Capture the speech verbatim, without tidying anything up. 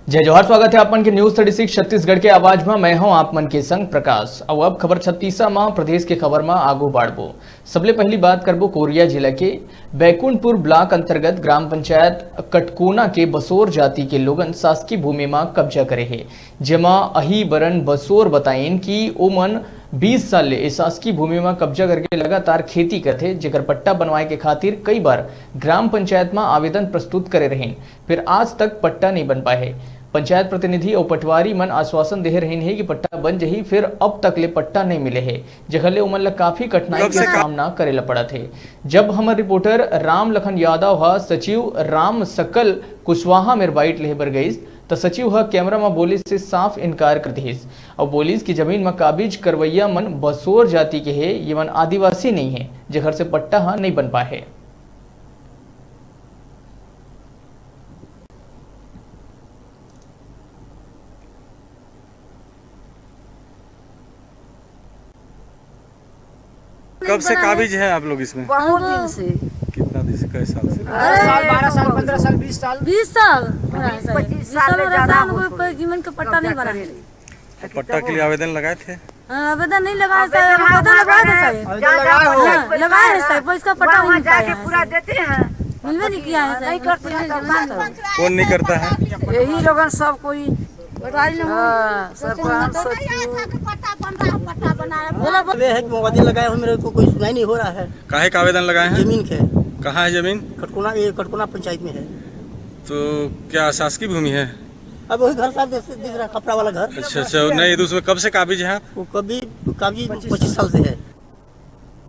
जय जोहार, स्वागत है आप मन के News thirty six छत्तीसगढ़ के आवाज में। मैं हूं आप मन के संग प्रकाश। अब, अब खबर छत्तीसा में, प्रदेश के खबर में आगू बढ़बो। सबले पहली बात करबो कोरिया जिला के बैकुंठपुर ब्लॉक अंतर्गत ग्राम पंचायत कटकोना के बसोर जाति के लोगन शासकीय भूमि में कब्जा करे हे, जेमा अही बरन बसोर बताइन कि ओमन बीस साल ले ए शासकीय भूमि में कब्जा करके लगातार खेती करथे, जेकर पट्टा बनवाए के खातिर कई बार ग्राम पंचायत में आवेदन प्रस्तुत करे रहिन, फिर आज तक पट्टा नहीं बन पाए हे। पंचायत प्रतिनिधि अउ पटवारी मन आश्वासन देहे रहिन हे कि पट्टा बन जही, फिर अब तक ले पट्टा नहीं मिले हे, जेकर ले ओमन ला काफी कठिनाई कब के से का- सामना करे ला पड़त हे। जब हमर रिपोर्टर राम लखन यादव ह सचिव राम सकल कुशवाहा मेर बाइट लेहे बर गइस, त सचिव ह कैमरा म बोले से साफ इनकार कर दिहिस। अउ बोलिस कि जमीन म काबिज करवइया मन बसोर जाति के हे, ये मन आदिवासी नहीं हे, जेकर से पट्टा ह नहीं बन पाए हे। कब से काबिज है आप लोग इसमें? बहुत दिन से। कितना दिन से, कै साल से? अरे, साल, बारह साल, पन्द्रह साल, बीस साल। बीस साल हो रहा है, साहब। पच्चीस बीस साल साल हो रहा है, साहब, कोई जीवन के पट्टा नहीं बना है। तो पट्टा के लिए आवेदन लगाए थे? हाँ, आवेदन नहीं लगाए, साहब, आवेदन लगाए थे, साहब। आवेदन लगाए हो? हाँ, लगाए हैं, साहब, पर इसका पट्टा नहीं मिल पाया है, पूरा साहब। देते हैं। मिलवे नहीं किया है, साहब। नहीं करते हैं, तो कौन नहीं करता है? यही लोगन सब कोई। हाँ, सरपंच, सचिव। बोला, बोला। ये है कि आवेदन लगाए हो, मेरे को कोई सुनाई नहीं हो रहा है। काहे का आवेदन लगाए हैं? जमीन के। कहाँ है जमीन? कटकोना, ये कटकोना पंचायत में है। तो क्या शासकीय भूमि है? अब वही घर साहब दिख, दिख रहा है, खपड़ा वाला घर। अच्छा, अच्छा, नहीं, तो उसमें कब से काबिज है आप? वो कभी काबिज पच्चीस साल से है।